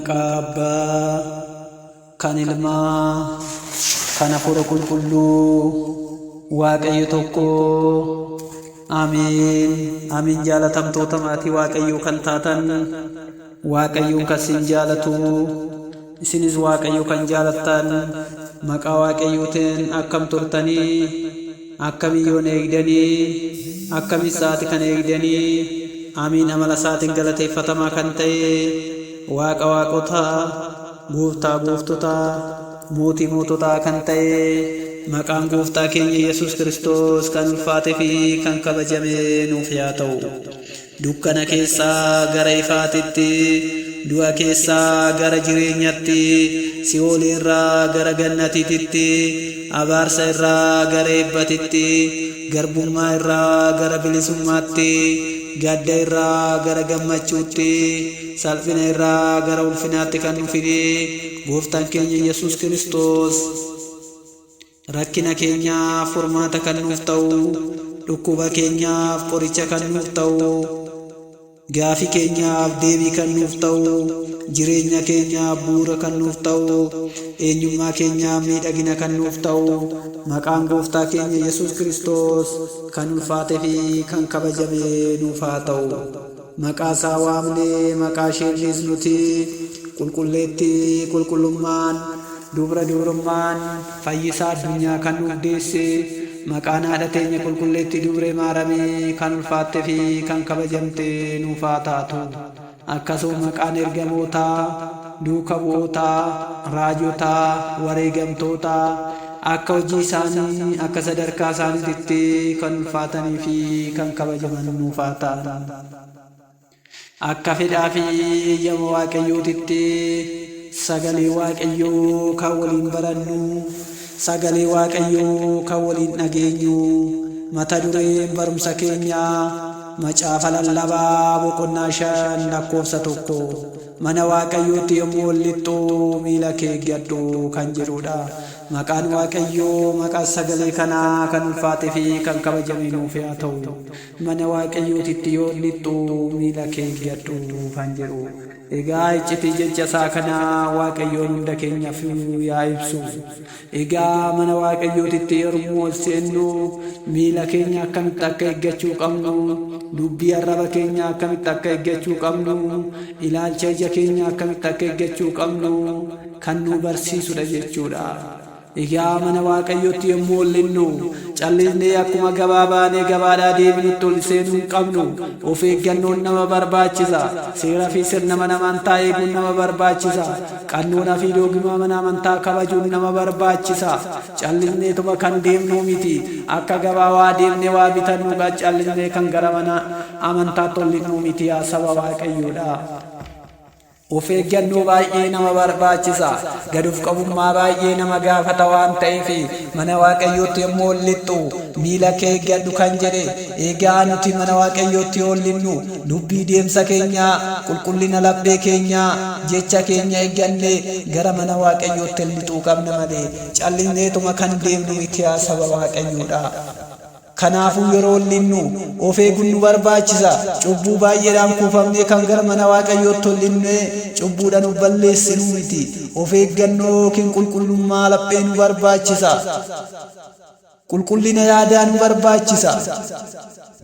Maqaa Abbaa, kan Ilmaa, kan Hafuura Qulqulluu, Waaqayyo tokko. Ameen. Ameen. Jaalatamtoota maatii Waaqayyoo kan taatan, Waaqayyoon kan isin jaalatu, isinis Waaqayyo kan jaalattan, maqaa Waaqayyootiin akkam turtanii, akkamiyyoon eegdanii, akkamis sa'aati kan eegdanii? Amiin. Amala isaatiin galateeffatamaa kan ta'e, Waaqa waaqotaa, Gooftaa gooftotaa, Mootii moototaa kan ta'e, maqaan Gooftaa keenya Yesus Kiristoos kan ulfaatee fi kan kabajame nuuf yaa ta'u. Dukkana keessaa gara ifaatitti, du'a keessaa gara jireenyatti, si'oolii irraa gara gannatiititti, abaarsa irraa gara eebbatitti, garbummaa irraa gara bilisummaatti, gadda irraa gara gammachuutti, salphina irraa gara ulfinaatti kan nu fide Gooftaan keenya Yesus Kiristoos, rakkina keenyaaf furmaata kan nuuf ta'u, dhukkuba keenyaaf qoricha kan nuuf ta'u, gaafii keenyaaf deebii kan nuuf ta'u, jireenya keenyaaf bu'uura kan nuuf ta'u, eenyummaa keenyaaf miidhagina kan nuuf ta'u, maqaan Gooftaa keenya Yesus Kiristoos kan ulfaatee fi kan kabajame nuuf haa ta'u. Maqaa isaa waamnee maqaa isheenis nuti qulqulleettii qulqullummaan, dubra dubrummaan, fayyisaa addunyaa kan nuuf deesse, maqaan haadha teenya Qulqulleettii Dubree Maaramii kan ulfaatte fi kan kabajamte nuuf haa taatu. Akkasuma maqaan ergamootaa, duuka bu'ootaa, raajotaa, wareegamtootaa akka hojii isaanii, akka sadarkaa isaaniititti kan ulfaatanii fi kan kabajaman nuuf haa ta'an. Akka fedhaa fi eeyyama Waaqayyootitti sagalee Waaqayyoo kan waliin barannu, sagalee Waaqayyoo kan waliin dhageenyu, mata dureen barumsa keenyaa Macaafa Lallabaa boqonnaa 5 lakkoofsa 1, "Mana Waaqayyootti yommuu ol lixxu miila kee eeggadhu" kan jedhudha. Maqaan Waaqayyoo, maqaan sagalee kanaa kan ulfaatee fi kan kabajame nuuf haa ta'u. "Mana Waaqayyootitti yoo lixxu miila kee eeggadhu" kan jedhu. Egaa iccitii jecha isaa kana Waaqayyoon hunda keenyaaf yaa ibsu. Egaa mana Waaqayyootitti yommuu ol seennu miila keenya akkamitti akka eeggachuu qabnu, dubbii arraba keenya akkamitti akka eeggachuu qabnu, ilaalcha ija keenya akkamitti akka eeggachuu qabnu kan nu barsiisudha jechuudha. Egaa mana Waaqayyootti yommuu ol linnu callisnee akkuma gabaa baanee gabaadhaa deebinutti ol seenuu hin qabnu. Of eeggannoon nama barbaachisa. Seera fi sirna mana amantaa eeguun nama barbaachisa. Qannoona fi doogimaa mana amantaa kabajuun nama barbaachisa. Callisneetuma kan deemnuu miti. Akka gabaa waa deemnee waa bitannu callisnee kan gara mana amantaatti ol linnuu miti, yaa saba Waaqayyoodha. Of eeggannoo baay'ee nama barbaachisa. Gad of qabummaa baay'ee nama gaafata waan ta'eef, mana Waaqayyootti yommuu ol lixxu miila kee eeggadhu kan jedhe. Egaa nuti mana Waaqayyootti yoo ol linnu dubbii deemsa keenyaa, qulqullina laphee keenyaa, jecha keenya eeggannee gara mana Waaqayyootti ol lixuu qabna malee callisneetuma kan deemnu miti, yaa saba Waaqayyoodha. Kanaafuu yeroo ol linnu of eeguun nu barbaachisa. Cubbuu baay'eedhaan kuufamnee kan gara mana Waaqayyootti ol linnee cubbuudhaan of balleessinuu miti. Of eeggannoo yookiin qulqullummaa laphee nu barbaachisa. Qulqullina yaadaa nu barbaachisa.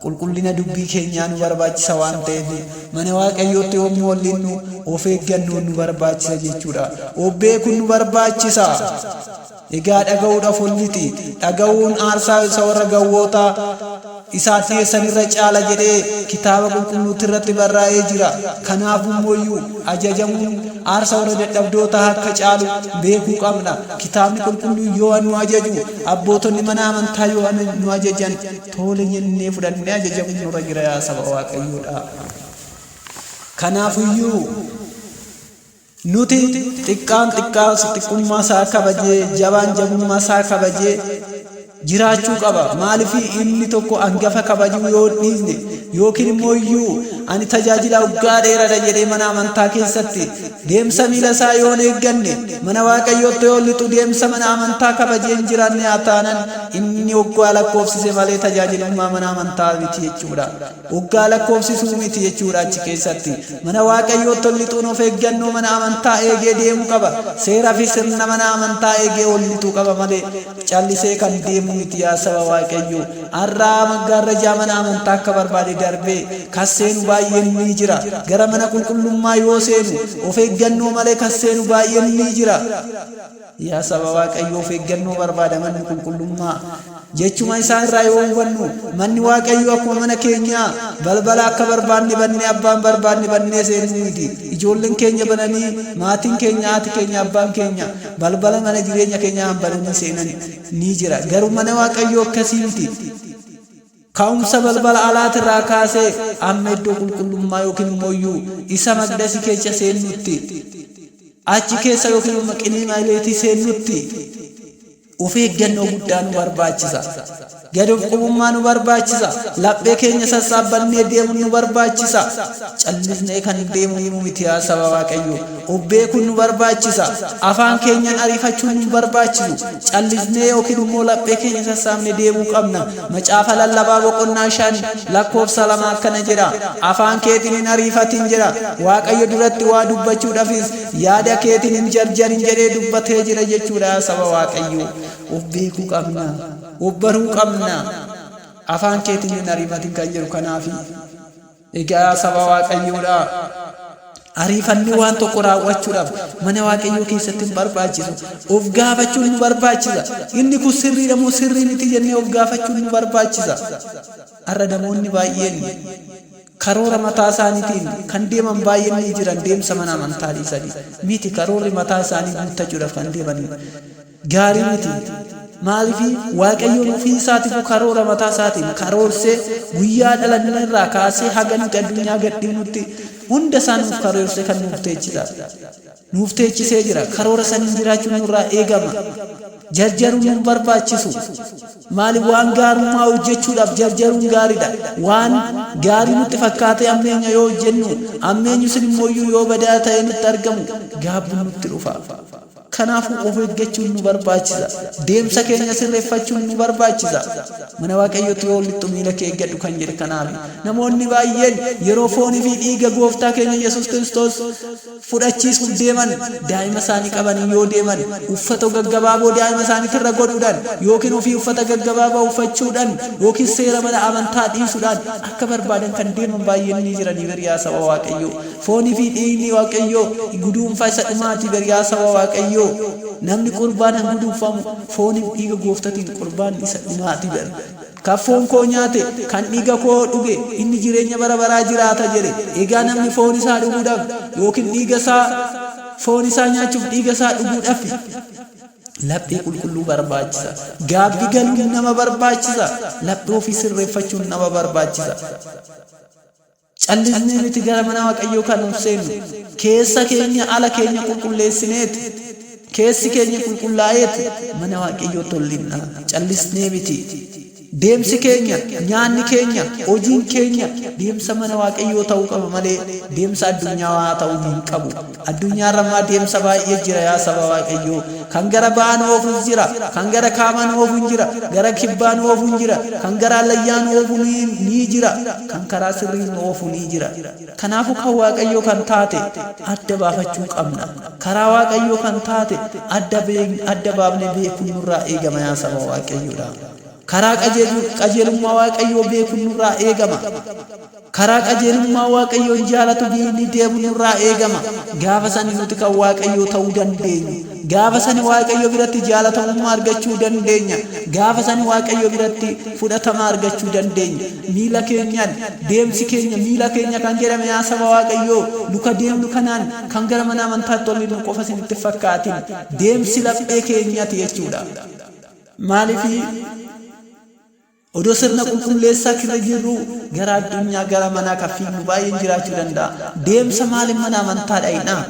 Qulqullina dubbii keenyaa nu barbaachisa waan ta'eef, mana Waaqayyootti yommuu ol linnu of eeggannoon nu barbaachisa jechuudha. Of beekuun nu barbaachisa. Egaa dhaga'uudhaaf ol lixi. Dhaga'uun aarsaa isa warra gawwootaa isaan dhiyeessan irra caala jedhee kitaaba qulqulluutti irratti barraa'ee jira. Kanaaf immoo ajajamuun aarsa warra dadhabdootaa akka caalu beekuu qabna. Kitaabni qulqulluun yoo nu ajaju, abbootonni mana amantaa yoo nu ajajan, tole jennee fudhannee ajajamuun nurra jira, yaa saba Waaqayyoodha. Kanaafiyyuu nuti xiqqaan xiqqaa xiqqummaa isaa kabajee, jabaan jabummaa isaa kabajee, Jiraachuu qaba. Maaliif inni tokko hangafa kabajuu yoo dhiisne yookiin immoo iyyuu ani tajaajila waggaa dheeraadha jedhee mana amantaa keessatti deemsa miila isaa yoo hin eegganne, mana Waaqayyootti yoo lixu deemsa mana amantaa kabajee hin jiraanne haa taanan, inni waggaa lakkoofsise malee tajaajilummaa mana amantaa miti jechuudha. Waggaa lakkoofsisuu miti jechuudha achi keessatti. Mana Waaqayyootti ol lixuun of eeggannoo mana amantaa eegee deemuu qaba. Seera fi sirna mana amantaa eegee ol lixuu qaba malee callisee kan deemu miti yaa saba Waaqayyoo. Har'aa maggaarrajaa mana amantaa akka barbaade darbee kan seenu baay'een ni jira. Gara mana qulqullummaa yoo seenu of eeggannoo malee kan seenu baay'een ni jira. Yaa saba Waaqayyoo, of eeggannoo barbaada manni qulqullummaa. Jechuma isaa irraa yoo hubannu, manni Waaqayyoo akkuma mana keenyaa balbala akka barbaanne bannee abbaan barbaanne bannee seenuu miti. Ijoolleen keenya bananii, maatiin keenya, haati keenya, abbaan keenya balbala mana jireenya keenyaa bananii seenan ni jira. Garuu mana Waaqayyoo akkasii miti. Ka'umsa balbala alaatirraa kaasee amma iddoo qulqullummaa yookiin immoo iyyuu isa maqdasii keessa seennutti, achi keessa yookiin immoo qinii mahileetii seennutti of eeggannoo guddaa nu barbaachisa. Gad of qabummaa nu barbaachisa. Laphee keenya sassaabbannee deemuun nu barbaachisa. Callisnee kan deemu miti yaa saba Waaqayyoo. Of beekuun nu barbaachisa. Afaan keenyaan ariifachuun nu barbaachisu. Callisnee yookiin immoo laphee keenya sassaabnee deemuu qabna. Macaafa Lallabaa boqonnaa 5 lakkoofsa 2 akkana jedha. Afaan keetiin hin ariifatin jedha. Waaqayyo duratti waa dubbachuudhaafis yaada keetiin hin jarjarin jedhee dubbatee jira jechuudha yaa saba Waaqayyoo. Of beekuu qabna. Of baruu qabna. Afaan keetiin hin ariifatin kan jedhu kanaafi. Egaa yaa saba Waaqayyoodha. Ariifannee waan tokko raawwachuudhaaf mana Waaqayyoo keessatti hin barbaachisu. Of gaafachuun nu barbaachisa. Inni kun sirriidha moo sirrii miti jennee of gaafachuun nu barbaachisa. Har'a namoonni baay'een karoora mataa isaaniitiin kan deeman baay'een ni jiran, deemsa mana amantaa dhiisanii miti, karoorri mataa isaanii guuttachuudhaaf kan deeman gaarii miti. Maaliif Waaqayyoon ofii isaatiif karoora mataa isaatiin karoorsee guyyaa dhalanne irraa kaasee haga nuti addunyaa gadhiifnutti hunda isaa nuuf karoorsee kan nuuf teechisa. Nuuf teechisee jira. Karoora saniin jiraachuun nurraa eegama. Jarjaruun nu barbaachisu. Maaliif waan gaarummaa hojjechuudhaaf jarjaruun gaariidha. Waan gaarii nutti fakkaatee ammeenya yoo hojjennu, ammeenyu sun immoo yoo badaa ta'ee nutti argamu, gaabbuun nutti dhufa. Kanaafuu of eeggachuun nu barbaachisa. Deemsa keenya sirreeffachuun nu barbaachisa. Mana Waaqayyootti yoo lixxu miila kee eeggadhu kan jedhe kanaaf. Namoonni baay'een yeroo foonii fi dhiiga gooftaa keenya Yesuus Kiristoos fudhachiisuuf deeman, daa'ima isaanii qabanii yoo deeman, uffata gaggabaaboo daa'ima isaaniitirra godhuudhaan yookiin ofii uffata gaggabaabaa uffachuudhaan yookiin seera mana amantaa dhiisuudhaan akka barbaadan kan deeman baay'een ni jiranii bari'aa saba Waaqayyoo. Foonii fi dhiigni Waaqayyoo guduunfaa isa dhumaati bari'aa saba Waaqayyoo. Namni qurbaanan guduunfamu fooniif dhiiga gooftatiin qurbaan isa dhumaati bar. Kan foon koo nyaate, kan dhiiga koo dhuge, inni jireenya bara baraa jiraata jedhe. Egaa namni foon isaa dhuguudhaaf yookiin dhiiga isaa, foon isaa nyaachuuf dhiiga isaa dhuguudhaaf laphee qulqulluu barbaachisa. Gaabbi galuun nama barbaachisa. Laphee ofii sirreeffachuun nama barbaachisa. Callisnee miti gara mana Waaqayyoo kan ol seennu. Keessa keenya ala keenya qulqulleessineeti. Keessi keenya qulqullaa'eeti mana Waaqayyootti ol linna. Callisnee miti. Deemsi keenya, nyaanni keenya, hojiin keenya deemsa mana Waaqayyoo ta'uu qaba malee deemsa addunyaa ta'uu hin qabu. Addunyaarra ammaa deemsa baay'ee jira yaa saba Waaqayyoo. Kan gara ba'aan oofus jira, kan gara kaabaan oofu hin jira, gara kibbaan oofu hin jira, kan gara allayyaan oofu ni jira, kan karaa sirriin oofu ni jira. Kanaafuu kan Waaqayyoo kan taate adda baafachuu qabna. Karaa Waaqayyoo kan taate adda baafnee beekuun nurraa eegama yaa saba Waaqayyoodha. Karaa qajeelummaa Waaqayyoo beekuun nurraa eegama. Karaa qajeelummaa Waaqayyoon jaalatu biinni deemuun nurraa eegama. Gaafa sani nuti kan Waaqayyoo ta'uu dandeenyu. Gaafa sani Waaqayyo biratti jaalatamummaa argachuu dandeenya. Gaafa sani Waaqayyo biratti fudhatama argachuu dandeenya. Miila keenyaan, deemsi keenya miila keenya kan jedhame yaa saba Waaqayyoo, luka deemnu kanaan kan gara mana amantaatti ol nu qofa isinitti fakkaatin. Deemsi laphee keenyati jechuudha. Maaliif? Odoo sirna qulqulleessaa kirra jirru gara addunyaa gara manaa kan fiignu baay'een jiraachuu danda'a. Deemsa maaliin mana amantaa dhaqnaa?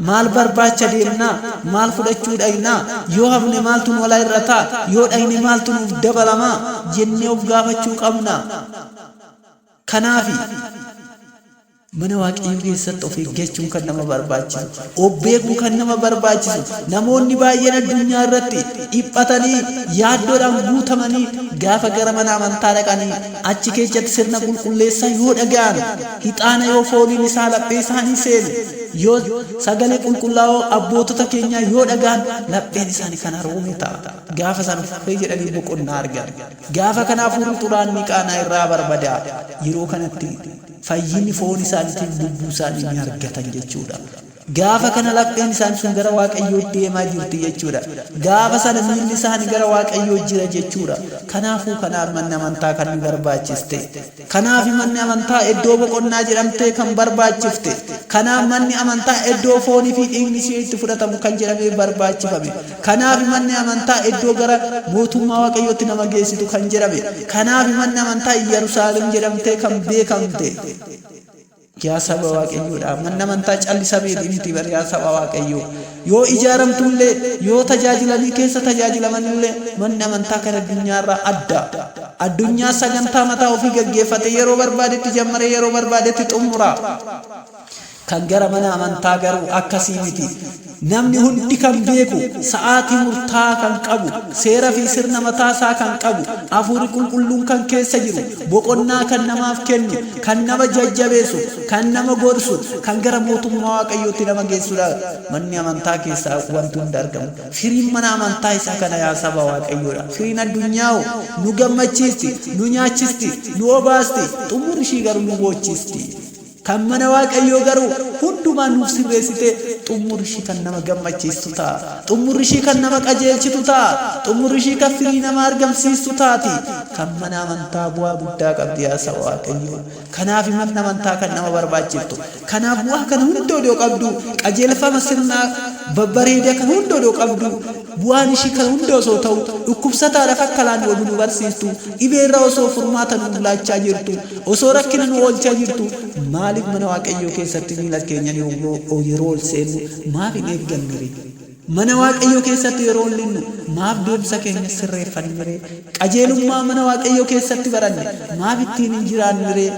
Maal barbaacha deemnaa? Maal fudhachuu dhaqnaa? Yoo hafne maaltu nu walaa irra ta'a? Yoo dhaqne maaltu nuuf dabalamaa? Jennee of gaafachuu qabna. Kanaafi mana Waaqayyoo keessatti of eeggachuun kan nama barbaachisu, of beekuun kan nama barbaachisu. Namoonni baay'een addunyaa irratti dhiphatanii yaaddoodhaan guutamanii gaafa gara mana amantaa dhaqanii achi keessatti sirna qulqulleessaa yoo dhaga'an, hixaana yoo fooliin isaa laphee isaanii seenu, yoo sagalee qulqullaa'oo abbootota keenyaa yoo dhaga'an, lapheen isaanii kan haroome ta'a. Gaafa isaan uffee jedhanii boqonnaa argan. Gaafa kana hafuurri xuraa'aan ni qaanaa irraa barbadaa. Yeroo kanatti fayyinni foon isaaniitiif lubbuu isaanii ni argatan jechuudha. Gaafa kana lapheen isaanii sun gara Waaqayyoo deemaa jirti jechuudha. Gaafa sana miilli isaanii gara Waaqayyoo jira jechuudha. Kanaafuu kanaaf manni amantaa kan nu barbaachiste. Kanaaf manni amantaa iddoo boqonnaa jedhamtee kan barbaachifte. Kanaaf manni amantaa iddoo foonii fi dhiigni ishee itti fudhatamu kan jedhamee barbaachifame. Kanaaf manni amantaa iddoo gara mootummaa Waaqayyootti nama geessitu kan jedhame. Kanaaf manni amantaa Yerusaalem jedhamtee kan beekamte. Yaa saba Waaqayyoodha. Manni amantaa callisameeti miti bar yaa saba Waaqayyoo. Yoo ijaaramtullee, yoo tajaajilanii keessa tajaajilamanillee, manni amantaa kan addunyaarraa adda. Addunyaa sagantaa mataa ofii gaggeeffate yeroo barbaadetti jammaree yeroo barbaadetti xumura. Kan gara mana amantaa garuu akkasii miti. Namni hundi kan beeku, sa'aatii murtaa'aa kan qabu, seera fi sirna mataa isaa kan qabu, hafuurri qulqulluun kan keessa jiru, boqonnaa kan namaaf kennu, kan nama jajjabeessu, kan nama gorsu, kan gara mootummaa Waaqayyootti nama geessudha. Manni amantaa keessaa wanti hundi argamu. Firiin mana amantaa isaa kana yaa saba Waaqayyoodha. Firiin addunyaa nu gammachiisti, nu nyaachisti, nu obaasti, xumurri ishii garuu nu boochisti. Kan mana Waaqayyoo garuu hundumaa nuuf sirreessitee xumurri ishii kan nama gammachiistu ta'a. Xumurri ishii kan nama qajeelchitu ta'a. Xumurri ishii kan firii nama argamsiistu taati. Kan mana amantaa bu'aa guddaa qabdi yaa saba Waaqayyoo. Kanaaf manni amantaa kan nama barbaachiftu. Kanaaf bu'aa kana hunda odoo qabdu, qajeelfama sirnaa babbareedaa kan hunda odoo qabdu, bu'aan ishii kan hunda osoo ta'u, dhukkubsataadhaaf akka laannu oduu nu barsiistu, dhibee irraa osoo furmaata nuuf laachaa jirtu, osoo rakkina nu oolchaa jirtu, maaliif mana Waaqayyoo keessatti miila keenya yeroo ol seennu maaf hin eegganne ree? Mana Waaqayyoo keessatti yeroo ol linnu maaf deemsa keenya sirreeffanne ree? Qajeelummaa mana Waaqayyoo keessatti baranne maaf ittiin hin jiraanne ree?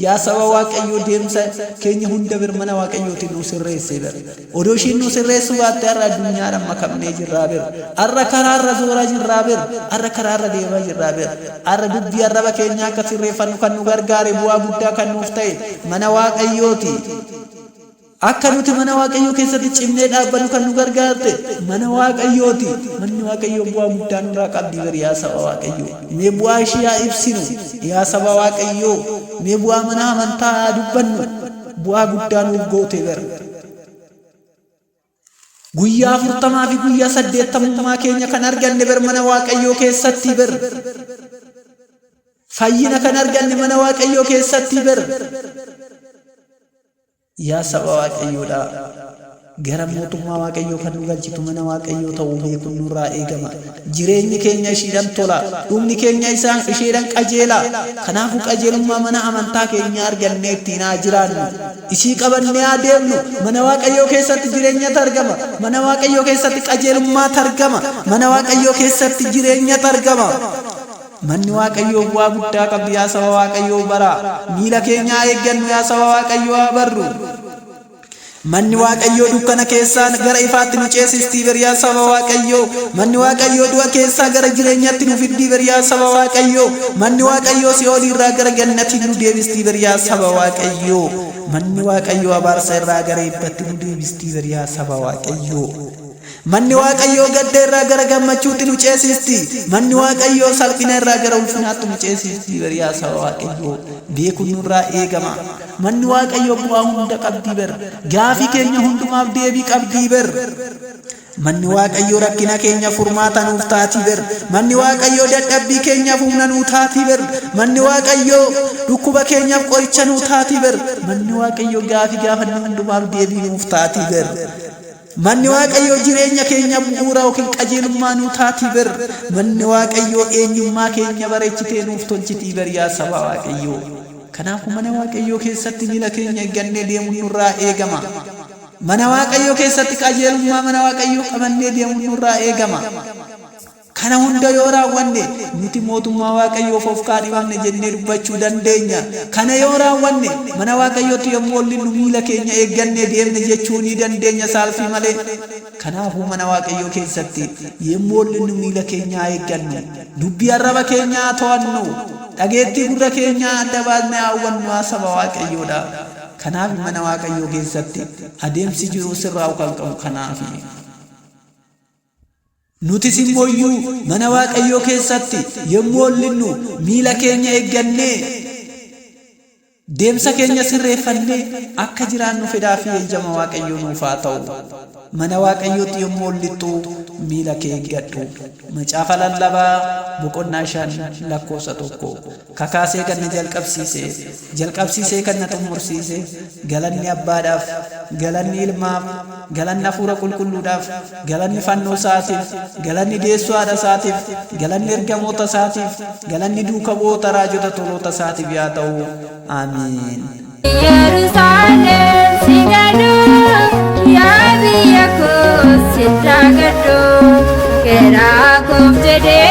Yaa saba Waaqayyoo, deemsa keenya hunda bir mana Waaqayyootiin nu sirreessee bir. Odoo ishiin nu sirreessuu baatte har'a addunyaadhaan makamnee jirraa bir. Har'a karaarra zooraa jirraa bir. Har'a karaarra deemaa jirraa bir. Har'a dubbii arraba keenyaa akka sirreeffannu kan nu gargaare, bu'aa guddaa kan nuuf ta'e mana Waaqayyooti. Akka nuti mana Waaqayyoo keessatti cimnee dhaabbannu kan nu gargaarte mana Waaqayyooti. Manni Waaqayyoo bu'aa guddaa nurraa qabdi bir yaa saba Waaqayyoo. Mee bu'aa ishii haa ibsinu yaa saba Waaqayyoo. Mee bu'aa mana amantaa haa dubbannu. Bu'aa guddaa nuuf goote bir. Guyyaa 40 fi guyyaa 80 keenya kan arganne bir mana Waaqayyoo keessatti bir. Fayyina kan arganne mana Waaqayyoo keessatti bir. Yaa saba Waaqayyoodha. Gara mootummaa Waaqayyoo kan nu galchitu mana Waaqayyoo ta'uu beekuun nurraa eegama. Jireenyi keenya ishiidhaan tola. Dhumni keenya isaan isheedhaan qajeela. Kanaafuu qajeelummaa mana amantaa keenyaa argannee ittiin haa jiraannu. Ishii qabannee haa deemnu. Mana Waaqayyoo keessatti jireenyatu argama. Mana Waaqayyoo keessatti qajeelummaatu argama. Mana Waaqayyoo keessatti jireenyatu argama. Manni Waaqayyoo bu'aa guddaa qabdi yaa saba Waaqayyoo bara. Miila keenya haa eeggannu yaa saba Waaqayyoo, haa barru. Manni Waaqayyoo dukkana keessaa gara ifaatti nu ceesistii bar yaa saba Waaqayyoo. Manni Waaqayyoo du'a keessaa gara jireenyaatti nu fiddii bar yaa saba Waaqayyoo. Manni Waaqayyoo si'oolii irraa gara gannatiin nu deebistii bar yaa saba Waaqayyoo. Manni Waaqayyoo abaarsa irraa gara eebbatti nu deebistii bar yaa saba Waaqayyoo. Manni Waaqayyoo gadda irraa gara gammachuutti nu ceesisti. Manni Waaqayyoo salphina irraa gara ulfinaatti nu ceesisti bar yaa saba Waaqayyoo. Beekuun nurraa eegama. Manni Waaqayyoo bu'aa hunda qabdii bar. Gaafii keenya hundumaaf deebii qabdii bar. Manni Waaqayyoo rakkina keenya furmaata nuuf taatii bar. Manni Waaqayyoo dadhabbii keenyaaf humna nuu taatii bar. Manni Waaqayyoo dhukkuba keenyaaf qoricha nuu taatii bar. Manni Waaqayyoo gaafii gaafanne hundumaaf deebii nuuf taatii bar. Manni Waaqayyoo jireenya keenya bu'uura yookiin qajeelummaa nuu taatii ber. Manni Waaqayyoo eenyummaa keenya bareechitee nuuf tolchitii ber yaa saba Waaqayyoo. Kanaafuu mana Waaqayyoo keessatti miila keenya eeggannee deemuun nurraa eegama. Mana Waaqayyoo keessatti qajeelummaa mana Waaqayyoo qabannee deemuun nurraa eegama. Kana hunda yoo raawwanne nuti mootummaa Waaqayyoof of kaadhimamne jennee dubbachuu dandeenya. Kana yoo raawwanne mana Waaqayyootti yommuu ol linnu miila keenya eeggannee deemne jechuu ni dandeenya saalfii malee. Kanaafuu mana Waaqayyoo keessatti yommuu ol linnu miila keenya haa eeggannu. Dubbii arraba keenyaa haa to'annu. Dhageettii gurra keenyaa adda baasnee haa hubannu haa saba Waaqayyoodha. Kanaaf mana Waaqayyoo keessatti adeemsi jiru sirraa'uu kan qabu kanaafi. Nutis immoo mana Waaqayyoo keessatti yommuu ol linnu miila keenya eeggannee deemsa keenya sirreeffannee akka jiraannu fedhaa fi eeyyama Waaqayyoo nuuf haa ta'u. Mana Waaqayyootti yommuu ol lixxu miila kee eeggadhu. Macaafa Lallabaa boqonnaa 5 lakkoofsa 1. Kakaasee kan na jalqabsiise, jalqabsiisee kan na xumursiise, galanni Abbaadhaaf, galanni Ilmaaf, galanni Hafuura Qulqulluudhaaf, galanni fannoo isaatiif, galanni deessuu haadha isaatiif, galanni ergamoota isaatiif, galanni duuka bu'oota raajota toloota isaatiif yaa ta'u. Amiin. Yerusaalem si gadhu yaa biyya koo si daagadhu garaa koof jedhee.